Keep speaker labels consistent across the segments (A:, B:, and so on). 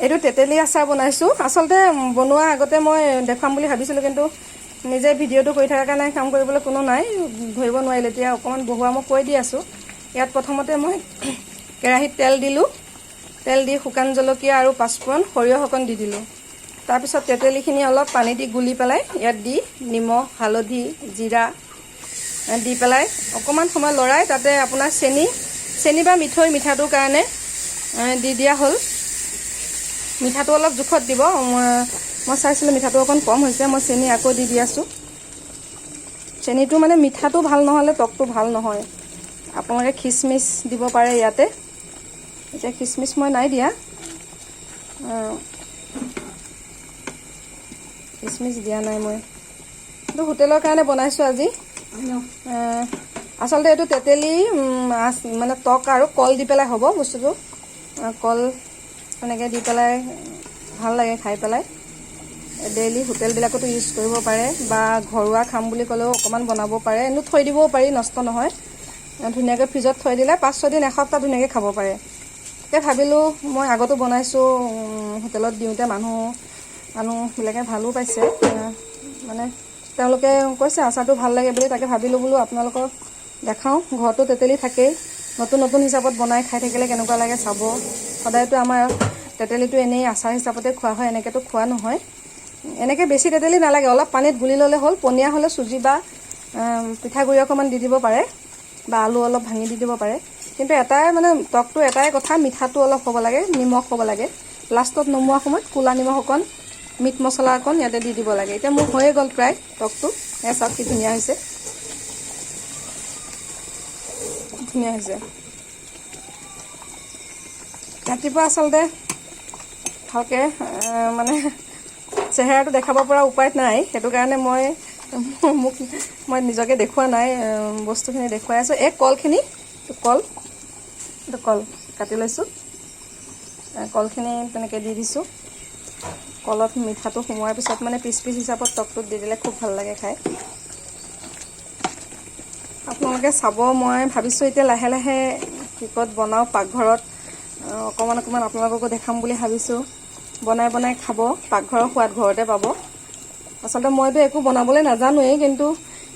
A: এইটো তেতেলী আচাৰ বনাইছোঁ। আচলতে বনোৱা আগতে মই দেখুৱাম বুলি ভাবিছিলোঁ, কিন্তু নিজে ভিডিঅ'টো কৰি থকাৰ কাৰণে কাম কৰিবলৈ কোনো নাই, ধৰিব নোৱাৰিলে। এতিয়া অকণমান বহুৱা মই কৈ দি আছোঁ। ইয়াত প্ৰথমতে মই কেৰাহীত তেল দিলোঁ। তেল দি শুকান জলকীয়া আৰু পাঁচফোৰণ, সৰিয়হ অকণ দি দিলোঁ। তাৰপিছত তেতেলীখিনি অলপ পানী দি গুলি পেলাই ইয়াত দি নিমখ, হালধি, জিৰা দি পেলাই অকণমান সময় লৰাই তাতে আপোনাৰ চেনি চেনি বা মিঠৈ মিঠাটোৰ কাৰণে দি দিয়া হ'ল। মিঠাটো অলপ জোখত দিব। মই চাইছিলোঁ, মিঠাটো অকণ কম হৈছে। মই চেনি আকৌ দি দি আছোঁ। চেনিটো মানে মিঠাটো ভাল নহ'লে টকটো ভাল নহয়। আপোনালোকে খিচমিচ দিব পাৰে ইয়াতে। এতিয়া খিচমিচ মই নাই দিয়া, খিচমিচ দিয়া নাই মই। এইটো হোটেলৰ কাৰণে বনাইছোঁ আজি। আচলতে এইটো তেতেলী মানে টক আৰু কল দি পেলাই হ'ব বস্তুটো। কল এনেকৈ দি পেলাই ভাল লাগে খাই পেলাই। ডেইলি হোটেলবিলাকতো ইউজ কৰিব পাৰে বা ঘৰুৱা খাম বুলি ক'লেও অকণমান বনাব পাৰে। এনেও থৈ দিবও পাৰি, নষ্ট নহয়। ধুনীয়াকৈ ফ্ৰিজত থৈ দিলে 5-6 দিন, এসপ্তাহ ধুনীয়াকৈ খাব পাৰে। তাকে ভাবিলোঁ, মই আগতো বনাইছোঁ। হোটেলত দিওঁতে মানুহবিলাকে ভালো পাইছে। মানে তেওঁলোকে কৈছে আচাৰটো ভাল লাগে বুলি। তাকে ভাবিলোঁ বোলো আপোনালোকক দেখাওঁ। ঘৰতো তেতেলী থাকেই, নতুন নতুন হিচাপত বনাই খাই থাকিলে কেনেকুৱা লাগে চাব। সদায়তো আমাৰ তেতেলীটো এনেই আচাৰ হিচাপতে খোৱা হয়, এনেকৈতো খোৱা নহয়। এনেকৈ বেছি তেতেলী নালাগে, অলপ পানীত গুলি ল'লে হ'ল। পনীয়া হ'লে চুজি বা পিঠাগুড়ি অকণমান দি দিব পাৰে বা আলু অলপ ভাঙি দি দিব পাৰে। কিন্তু এটাই মানে টকটো এটাই কথা, মিঠাটো অলপ হ'ব লাগে, নিমখ হ'ব লাগে। লাষ্টত নমোৱা সময়ত ক'লা নিমখ অকণ, মিট মছলা অকণ ইয়াতে দি দিব লাগে। এতিয়া মোৰ হৈয়ে গ'ল প্ৰায় টকটো। এয়া চাওক, কি ধুনীয়া হৈছে, ধুনীয়া হৈছে। ৰাতিপুৱা আচলতে ভালকৈ মানে চেহেৰাটো দেখাব পৰা উপায় নাই, সেইটো কাৰণে মই মোক মই নিজকে দেখুওৱা নাই, বস্তুখিনি দেখুৱাই আছোঁ। এই কলখিনি, কল, এইটো কল কাটি লৈছোঁ। কলখিনি তেনেকৈ দি দিছোঁ। কলত মিঠাটো সোমোৱাৰ পিছত মানে পিচ পিচ হিচাপত টকটোত দি দিলে খুব ভাল লাগে খাই। আপোনালোকে চাব। মই ভাবিছোঁ এতিয়া লাহে লাহে কি ক'ত বনাওঁ পাকঘৰত, অকণমান অকণমান আপোনালোককো দেখাম বুলি ভাবিছোঁ। বনাই বনাই খাব, পাকঘৰৰ সোৱাদ ঘৰতে পাব। আচলতে মইতো একো বনাবলৈ নাজানোৱেই, কিন্তু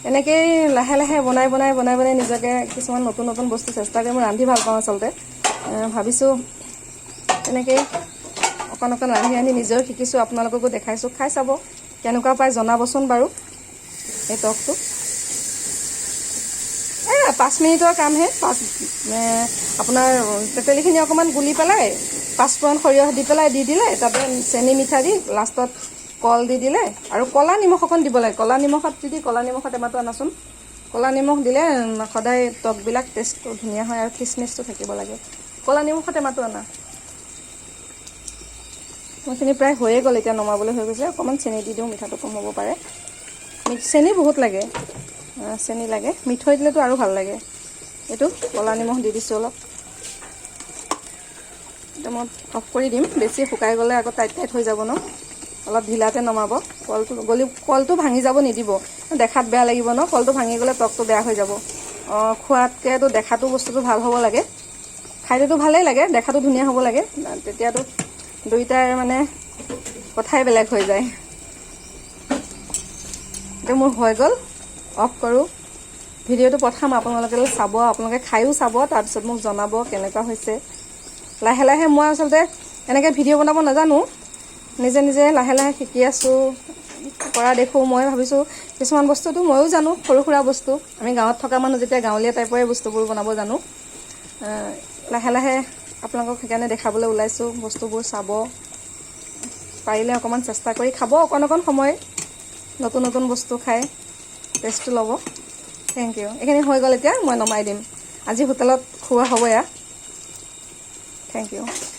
A: এনেকেই লাহে লাহে বনাই বনাই বনাই বনাই নিজকে কিছুমান নতুন নতুন বস্তু চেষ্টা কৰি মই ৰান্ধি ভাল পাওঁ আচলতে। ভাবিছোঁ তেনেকেই অকণ অকণ ৰান্ধি ৰান্ধি নিজেও শিকিছোঁ, আপোনালোককো দেখাইছোঁ। খাই চাব, কেনেকুৱা পায় জনাবচোন বাৰু এই টকটো। এই 5 মিনিটৰ কামহে। আপোনাৰ তেতেলীখিনি অকণমান গুলি পেলাই পাঁচফোৰণ, সৰিয়হ দি পেলাই দি দিলে, তাতে চেনি মিঠা দি লাষ্টত কল দি দিলে আৰু ক'লা নিমখ অকণ দিব লাগে। ক'লা নিমখত দি ক'লা নিমখৰ টেমাটো আনাচোন। ক'লা নিমখ দিলে সদায় টকবিলাক টেষ্টটো ধুনীয়া হয় আৰু খিচমিচটো থাকিব লাগে। ক'লা নিমখৰ টেমাটো আনা। মোৰখিনি প্ৰায় হৈয়ে গ'ল, এতিয়া নমাবলৈ হৈ গৈছে। অকণমান চেনি দি দিওঁ, মিঠাটো কম হ'ব পাৰে। চেনি বহুত লাগে, চেনি লাগে। মিঠৈ দিলেতো আৰু ভাল লাগে। এইটো ক'লা নিমখ দি দিছোঁ অলপ। এতিয়া মই অফ কৰি দিম। বেছি শুকাই গ'লে আকৌ টাইট টাইট হৈ যাব ন। অলপ ঢিলাতে নমাব। কলটো গলি কলটো ভাঙি যাব নিদিব, দেখাত বেয়া লাগিব ন। কলটো ভাঙি গ'লে টকটো বেয়া হৈ যাব। অঁ, খোৱাতকৈতো দেখাটো বস্তুটো ভাল হ'ব লাগে। খাইটোতো ভালেই লাগে, দেখাটো ধুনীয়া হ'ব লাগে। তেতিয়াতো দুইটাৰ মানে কথাই বেলেগ হৈ যায়। এতিয়া মোৰ হৈ গ'ল, অফ কৰোঁ। ভিডিঅ'টো পঠাম, আপোনালোকে চাব, আপোনালোকে খায়ো চাব, তাৰপিছত মোক জনাব কেনেকুৱা হৈছে। লাহে লাহে মই আচলতে এনেকৈ ভিডিঅ' বনাব নাজানো, নিজে নিজে লাহে লাহে শিকি আছোঁ। কৰা দেখোঁ, মই ভাবিছোঁ কিছুমান বস্তুটো ময়ো জানো, সৰু সুৰা বস্তু। আমি গাঁৱত থকা মানুহ যেতিয়া গাঁৱলীয়া টাইপৰে বস্তুবোৰ বনাব জানো। লাহে লাহে আপোনালোকক সেইকাৰণে দেখাবলৈ ওলাইছোঁ। বস্তুবোৰ চাব পাৰিলে অকণমান চেষ্টা কৰি খাব, অকণ অকণ সময় নতুন নতুন বস্তু খাই টেষ্টটো ল'ব। Thank U. এইখিনি হৈ গ'ল, এতিয়া মই নমাই দিম। আজি হোটেলত খোৱা হ'ব এয়া। Thank U.